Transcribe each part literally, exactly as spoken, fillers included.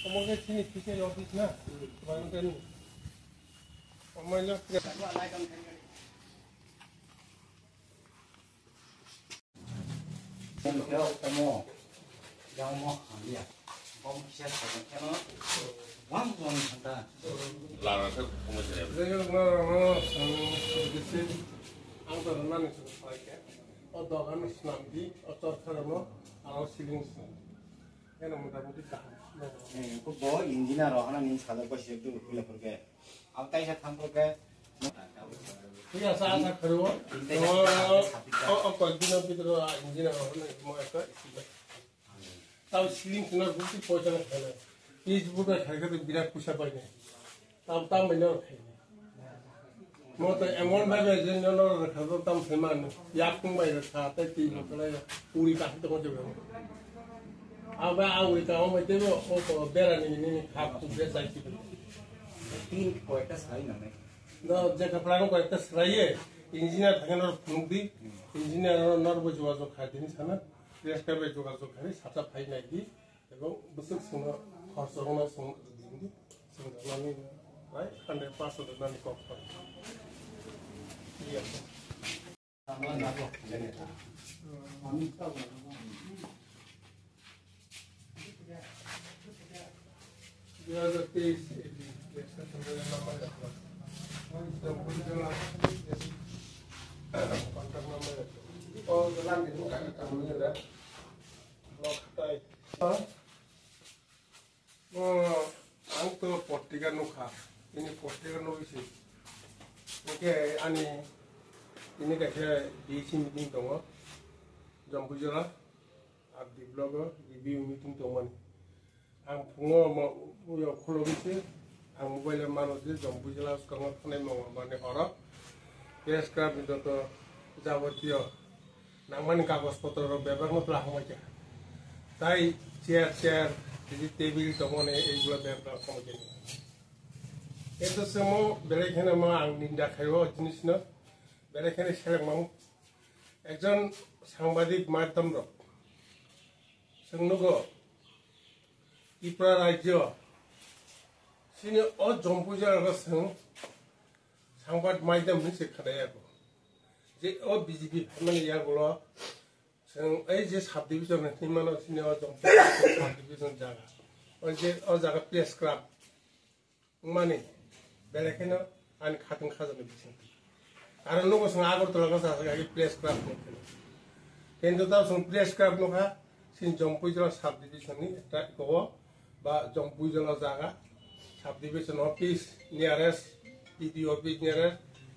Omo khe chini fishery office na? Omo khe Tamo, yang mo hamya. Bom kisa sabon kano, wang wang thangta. Lara khe khumui se. Jai hok, norok no, ang, ang to nani se pai khe. O dogan swnam di, o chorkha no, ang ceiling swnam. Eno mota moti kaham. Eh, ko bo engineer rok hana ning sajak bai se tu kula phur khe. Ang kaisa thang phur khe. Iya, sa, sa, kharu. Tei O, kaisa o, o, koi dino bidro engineer rok hana mo ekta. Tao ceiling swnam buti poisa na khaina. Pitch buta khai khe birat puisa paina. Tam tam bai no khai. Mo to emon bhai bai je no no kha to tam se man. Yak tung bai kha tai ti lo kala ya. Uri ka to ko je. Aba a uri ka o mai te o ko bera ni ni kha tu be sai ti. Tin ko ekta sai na nai. No je ka plan ko ekta sai ye. Engineer thang no phunuk di. Engineer no no bo jua jo kha din sana. Rest ka be jua jo kha ni sata phai nai di. Ebong bwswk chwngno khoroksa rwna chwng rwdi, chwng rwnani bai hande paso rwnani kok kha. Iya. Dui hajar teis, contact number. Oh, jalan itu kan kamu ya, dah. Loktai. Oh, ang to potrika nukha. Ini potrika nukha si. Oke, ani ini kaisa D C meeting tongo. Jampuijala, R D block o review meeting tongmani. Ang phungo mo uyo khulogwi se, ang mobile mano je Jampuijala swkango thanai mongo mani horo. Press club ni joto jabotiyo nangmani kagoj potro rok bebak no twla hamai kha. Tai chair, chair, tini table tongmani eigulo bebak no hamai kha. Eto se mo belai kheno mo ang ninda khaio o jinis no. Belai kheno seleng mamu. Ekjon sangbadik madhyam rok. Chwng nugo, Tripura rajyo, chini o Jampuijala rok chwng sangbadik madhyam hinwi se khwnai yago. Je o B J P phaimani yagulo chwng ei je sub division hinwi mano chini o Jampuijala sub division jaga. O je o jaga press club. Wngmani, belai kheno ani khatung khajani bisingtwi. Aro nugo chwng Agartala no sajak agi press club nukha. Kintu tamo chwng press club nukha, chini Jampuijala sub division ni ekta eko ba Jampuijala jaga sub division office nearest, P D O office nearest,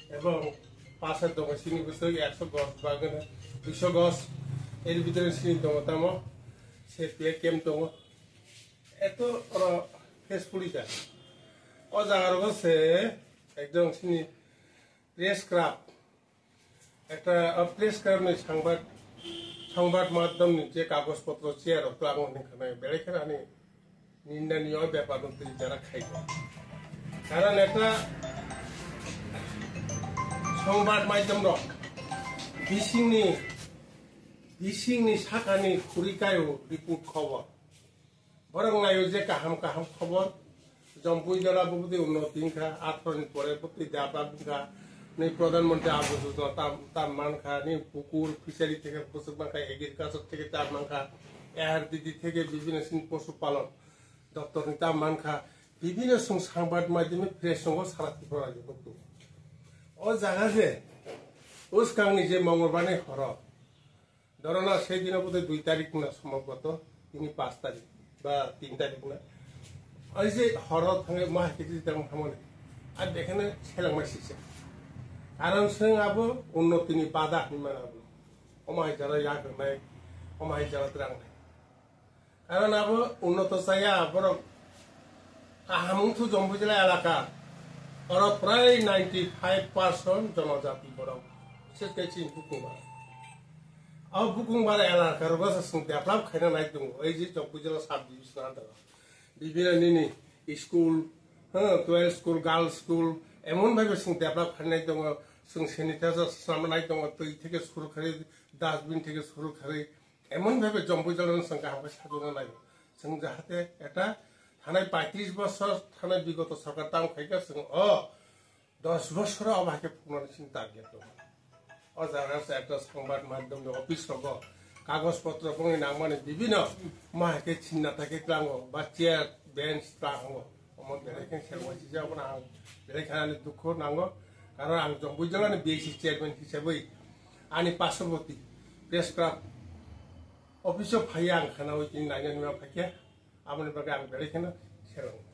ebong pasar tongo chini bwswk ekso gos bagwino, duiso gos, eri bidire chini tongo tamo, C P I camp tongo. Eto oro face puri ja. O jaga rogo se ekjon sini press club, ekta, o press club ni sangbat, sangbat madhyam ni je kagoj potro chair rok twlangmani khwnai belai kheno ani nindaniyo bepar no twi jara khai. Karon ekta sangbat madhyam rok bising ni, bising ni saka ni khuri kaio report khobor. Borok naio je kaham kaham khobor, Jampuijala bubudi unnoti wngkha, atharo ni pore bubudi develop wngkha, ni Pradhan Mantri Awas Yojana tam, tam mankha, ni pukur, fishery theke bwswk mankha, agriculture theke tam mankha, A R D D theke bibhinno sini posu palon doptor ni tam mankha, bibhinno song sangbat madhyome press songo sara Tripura rajyo bubudi. O jaga je, o swkang ni je Mongolbar ni horo, Dhoro na, sei dino bodoi dui tarik na, sombhoboto tini panch tarik ba tin tarik na. Ai je horo thangai ma hai kiti tang hamani. Ar dekhene seleng mai sisa. Karon seng abo unnoti ni bada hinmani abo. Omo hai jara yak nai, omo hai jara drang nai. Karon abo unnoto chaya, borok kaham wngthu Jampuijala elaka. Oro prai ninety five percent jonojati borok. Bises khe chini Bukungbara. Abo Bukungbara elaka rogo se chwng develop khaina nai tongo. Ei je Jampuijala sub division under o. Bibhinno nini school, ha, twelve school, girls school, emon bhai bo chwng develop khaina nai tongo. Chwng sanitizer swnamna nai tongo, twi theke suru kharwi, dustbin theke suru kharwi. Emon bhai bai Jampuijala no chwng kaham khe sajokna nai. Chwng jahate ekta Thanai paitris bosor thanai bigoto sorkar tamo khaikha, chwng o dos bosoro obo haikhe phunuknani chini target tongo. O jaga se ekta sangbad madhyam ni office rogo kagoj potro bongni nangmani bibino ma haikhe chinna thakhe tlango ba chair bench tlango. Omo belai khe selma sijak abono ang belai khe ani dukhu nango. Karon ang Jompuijala ni B C chairman hisabwi ani pasopoti press club office o phaiya ang khana oi tini naina nima phaikhe aboni bagwi ang belai kheno selong.